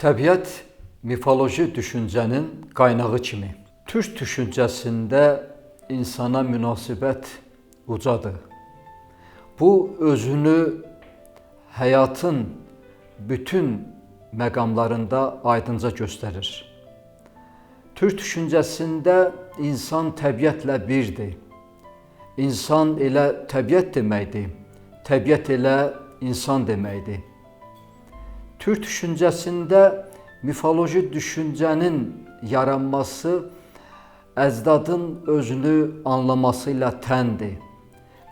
Təbiət mifoloji düşüncənin qaynağı kimi. Türk düşüncəsində insana münasibət ucadır. Bu özünü həyatın bütün məqamlarında aydınca göstərir. Türk düşüncəsində insan təbiətlə birdir. İnsan elə təbiət deməkdir, təbiət elə insan deməkdir. Türk düşüncəsində mifoloji düşüncənin yaranması əcdadın özünü anlaması ilə təndir.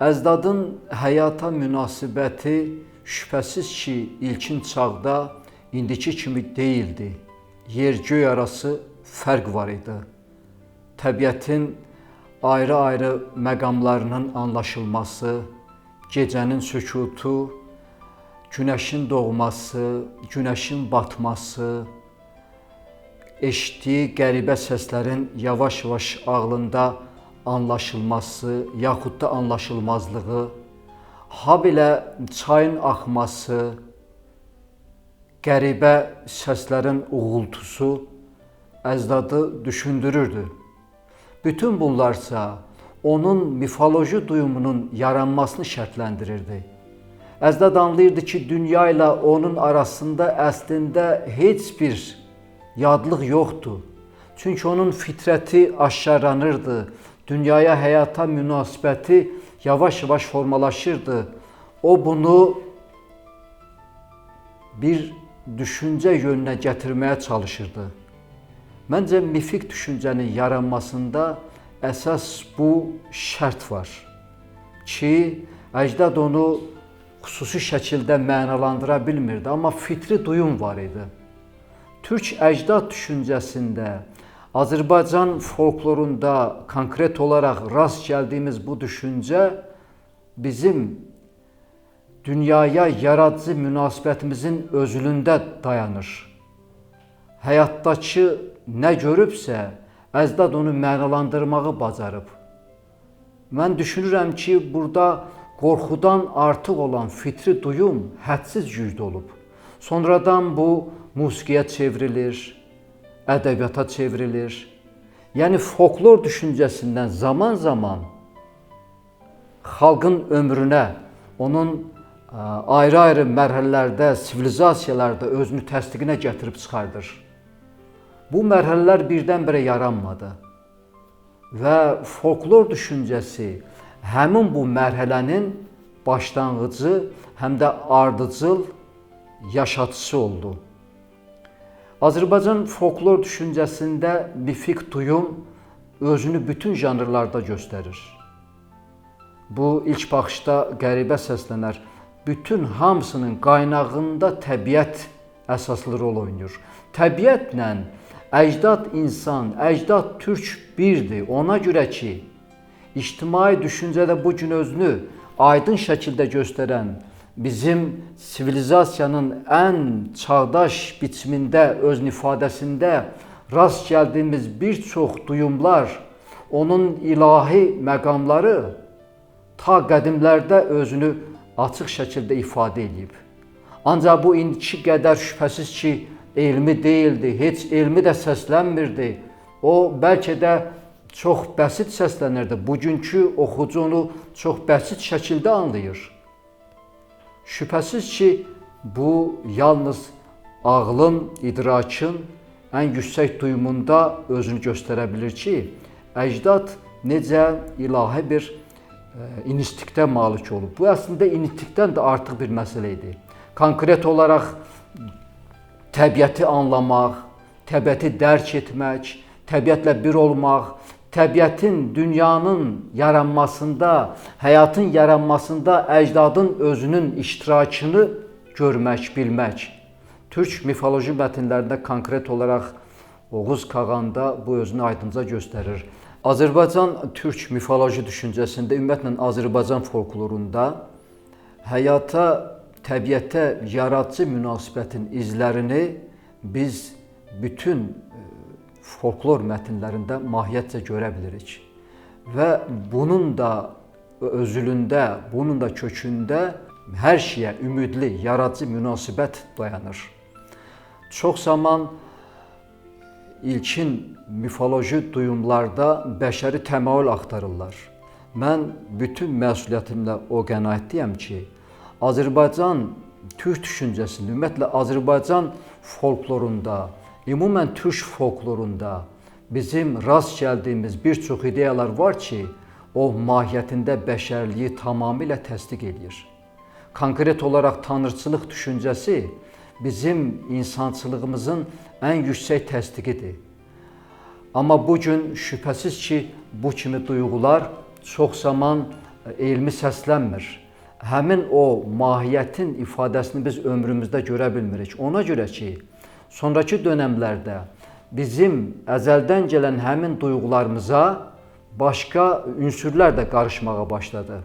Əcdadın həyata münasibəti şübhəsiz ki, ilkin çağda indiki kimi deyildi. Yer-göy arası fərq var idi. Təbiətin ayrı-ayrı məqamlarının anlaşılması, gecənin sükutu, günəşin doğması, günəşin batması, eşitdiyi qəribə səslərin yavaş-yavaş ağlında anlaşılması, yaxud da anlaşılmazlığı, habelə çayın axması, qəribə səslərin uğultusu əcdadı düşündürürdü. Bütün bunlarsa onun mifoloji duyumunun yaranmasını şərtləndirirdi. Əcdad anlayırdı ki, dünya ilə onun arasında əslində heç bir yadlıq yoxdur. Çünki onun fitrəti aşkarlanırdı. Dünyaya, həyata münasibəti yavaş-yavaş formalaşırdı. O bunu bir düşüncə yönünə gətirməyə çalışırdı. Məncə mifik düşüncənin yaranmasında əsas bu şərt var ki, əcdad onu xüsusi şəkildə mənalandıra bilmirdi, amma fitri duyum var idi. Türk əcdad düşüncəsində, Azərbaycan folklorunda konkret olaraq rast gəldiyimiz bu düşüncə bizim dünyaya yaradıcı münasibətimizin özlüyündə dayanır. Həyatdakı nə görübsə, əcdad onu mənalandırmağı bacarıb. Mən düşünürəm ki, burada qorxudan artıq olan fitri duyum hədsiz güclü olub. Sonradan bu musiqiyə çevrilir, ədəbiyyata çevrilir. Yəni folklor düşüncəsindən zaman-zaman xalqın ömrünə, onun ayrı-ayrı mərhələlərdə, sivilizasiyalarda özünü təsdiqinə gətirib çıxardır. Bu mərhələlər birdən-birə yaranmadı və folklor düşüncəsi həmin bu mərhələnin başlanğıcı, həm də ardıcıl yaşatıcısı oldu. Azərbaycan folklor düşüncəsində mifik duyum özünü bütün janrlarda göstərir. Bu ilk baxışda qəribə səslənər. Bütün hamısının qaynağında təbiət əsaslı rol oynayır. Təbiətlə əcdad insan, əcdad türk birdir. Ona görə ki, ictimai düşüncədə bu gün özünü aydın şəkildə göstərən bizim sivilizasiyanın ən çağdaş biçimində, öz ifadəsində rast gəldiyimiz bir çox duyumlar, onun ilahi məqamları ta qədimlərdə özünü açıq şəkildə ifadə edib. Ancaq bu indiki qədər şübhəsiz ki, elmi deyildi, heç elmi də səslənmirdi. O bəlkə də çox bəsit səslənirdi. Bugünkü oxucu onu çox bəsit şəkildə anlayır. Şübhəsiz ki, bu yalnız ağlın, idrakın ən yüksək duyumunda özünü göstərə bilir ki, əcdad necə ilahi bir instinktə malik olub. Bu əslində instinktdən də artıq bir məsələ idi. Konkret olaraq təbiəti anlamaq, təbiəti dərk etmək, təbiətlə bir olmaq, təbiətin, dünyanın yaranmasında, həyatın yaranmasında əcdadın özünün iştirakını görmək, bilmək. Türk mifoloji mətnlərində konkret olaraq Oğuz Kağanda bu özünü aydınca göstərir. Azərbaycan türk mifoloji düşüncəsində, ümumiyyətlə Azərbaycan folklorunda həyata, təbiətə yaradıcı münasibətin izlərini biz bütün folklor mətnlərində mahiyyətcə görə bilirik. Və bunun da özülündə, bunun da kökündə hər şeyə ümidli, yaradıcı münasibət dayanır. Çox zaman ilkin mifoloji duyumlarda bəşəri təmayül axtarırlar. Mən bütün məsuliyyətimlə o qənaətdəyəm ki, Azərbaycan türk düşüncəsində, ümumiyyətlə Azərbaycan folklorunda, ümumən türk folklorunda bizim rast gəldiyimiz bir çox ideyalar var ki, o mahiyyətində bəşərliyi tamamilə təsdiq eləyir. Konkret olaraq tanrıçılıq düşüncəsi bizim insançılığımızın ən yüksək təsdiqidir. Amma bu gün şübhəsiz ki, bu kimi duyğular çox zaman elmi səslənmir. Həmin o mahiyyətin ifadəsini biz ömrümüzdə görə bilmirik. Ona görə ki, sonrakı dönəmlərdə bizim əzəldən gələn həmin duyğularımıza başqa ünsürlər də qarışmağa başladı.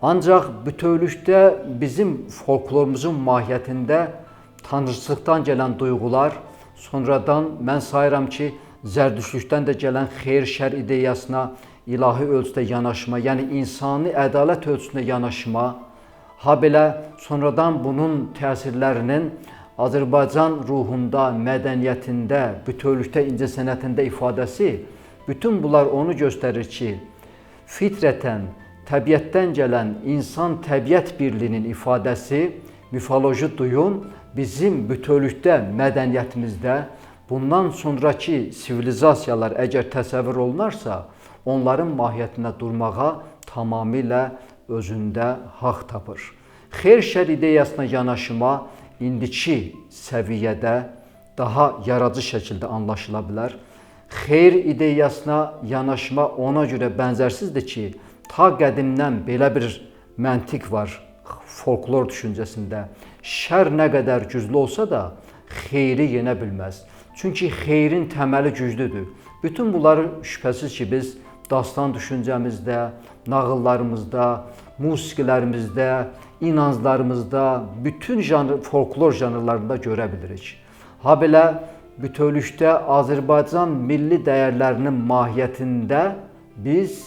Ancaq bütövlükdə bizim folklorumuzun mahiyyətində tanrıçılıqdan gələn duyğular, sonradan mən sayıram ki, zərdüştlükdən də gələn xeyir-şər ideyasına ilahi ölçüdə yanaşma, yəni insani ədalət ölçüsündə yanaşma, ha belə sonradan bunun təsirlərinin Azərbaycan ruhunda, mədəniyyətində, bütövlükdə incəsənətində ifadəsi, bütün bunlar onu göstərir ki, fitrətən, təbiətdən gələn insan-təbiət birliyinin ifadəsi, mifoloji duyum bizim bütövlükdə, mədəniyyətimizdə bundan sonrakı sivilizasiyalar əgər təsəvvür olunarsa, onların mahiyyətində durmağa tamamilə özündə haqq tapır. Xeyr-şər ideyasına yanaşma indiki səviyyədə daha yaradıcı şəkildə anlaşıla bilər. Xeyr ideyasına yanaşma ona görə bənzərsizdir ki, ta qədimdən belə bir məntiq var folklor düşüncəsində. Şər nə qədər güclü olsa da xeyri yenə bilməz. Çünki xeyrin təməli güclüdür. Bütün bunları şübhəsiz ki, biz dastan düşüncəmizdə, nağıllarımızda, musiqilərimizdə, inanclarımızda, bütün janr, folklor janrlarında görə bilirik. Ha belə bütövlükdə Azərbaycan milli dəyərlərinin mahiyyətində biz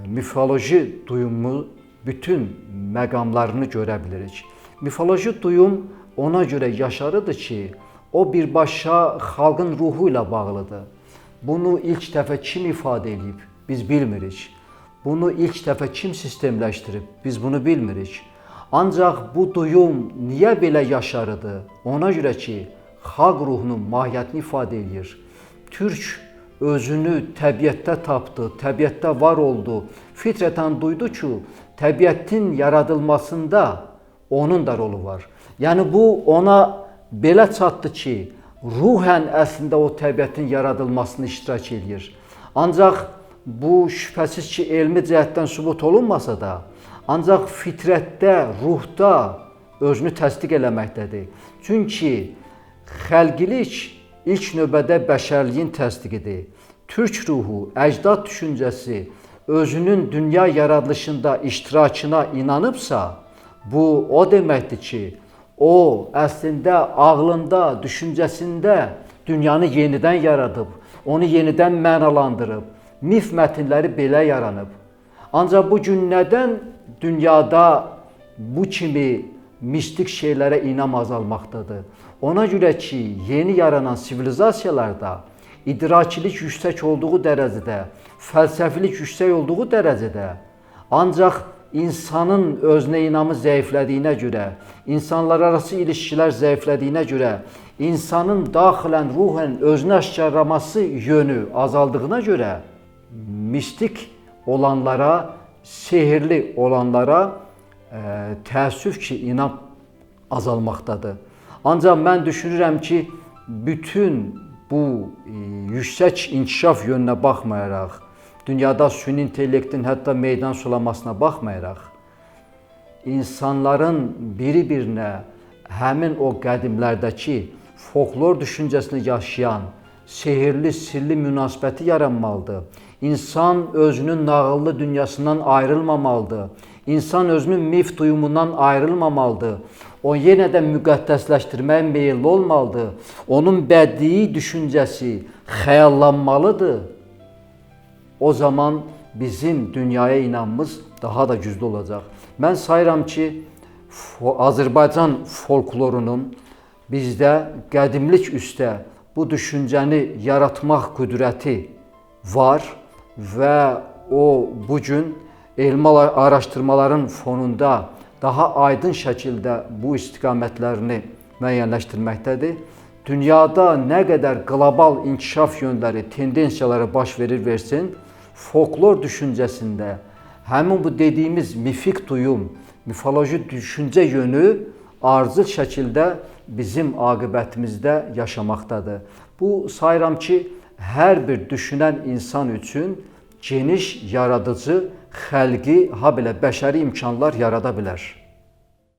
mifoloji duyumu bütün məqamlarını görə bilirik. Mifoloji duyum ona görə yaşarıdır ki, o birbaşa xalqın ruhu ilə bağlıdır. Bunu ilk dəfə kim ifadə edib, biz bilmirik. Bunu ilk dəfə kim sistemləşdirib, biz bunu bilmirik. Ancaq bu duyum niyə belə yaşarıdır? Ona görə ki, xalq ruhunun mahiyyətini ifadə edir. Türk özünü təbiətdə tapdı, təbiətdə var oldu. Fitrətən duydu ki, təbiətin yaradılmasında onun da rolu var. Yəni bu ona belə çatdı ki, ruhən əslində o təbiətin yaradılmasını iştirak edir. Ancaq bu şübhəsiz ki, elmi cəhətdən sübut olunmasa da, ancaq fitrətdə, ruhda özünü təsdiq eləməkdədir. Çünki xəlqilik ilk növbədə bəşərliyin təsdiqidir. Türk ruhu, əcdad düşüncəsi özünün dünya yaradılışında iştirakına inanıbsa, bu o deməkdir ki, o əslində ağlında, düşüncəsində dünyanı yenidən yaradıb, onu yenidən mənalandırıb. Mif mətnləri belə yaranıb. Ancaq bu gün nədən dünyada bu kimi mistik şeylərə inam azalmaqdadır? Ona görə ki, yeni yaranan sivilizasiyalarda idrakilik yüksək olduğu dərəcədə, fəlsəfilik yüksək olduğu dərəcədə, ancaq insanın özünə inamı zəiflədiyinə görə, insanlar arası ilişkilər zəiflədiyinə görə, insanın daxilən, ruhən özünü aşkarlaması yönü azaldığına görə mistik olanlara, sehirli olanlara təəssüf ki, inam azalmaqdadır. Ancaq mən düşünürəm ki, bütün bu yüksək inkişaf yönünə baxmayaraq, dünyada süni intellektin hətta meydan sulamasına baxmayaraq, insanların biri-birinə həmin o qədimlərdəki folklor düşüncəsini yaşayan sehirli, sirli münasibəti yaranmalıdır. İnsan özünün nağıllı dünyasından ayrılmamalıdır. İnsan özünün mif duyumundan ayrılmamalıdır. O yenə də müqəddəsləşdirməyə meyilli olmalıdır. Onun bədii düşüncəsi xəyallanmalıdır. O zaman bizim dünyaya inanmamız daha da güclü olacaq. Mən sayıram ki, Azərbaycan folklorunun Bizdə qədimlik üstə bu düşüncəni yaratmaq qüdrəti var və o bu gün elmi araşdırmaların fonunda daha aydın şəkildə bu istiqamətlərini müəyyənləşdirməkdədir. Dünyada nə qədər qlobal inkişaf yönləri, tendensiyaları baş verir versin, folklor düşüncəsində həmin bu dediyimiz mifik duyum, mifoloji düşüncə yönü ardıcıl şəkildə bizim aqibətimizdə yaşamaqdadır. Bu sayıram ki, hər bir düşünən insan üçün geniş, yaradıcı, xəlqi, ha belə bəşəri imkanlar yarada bilər.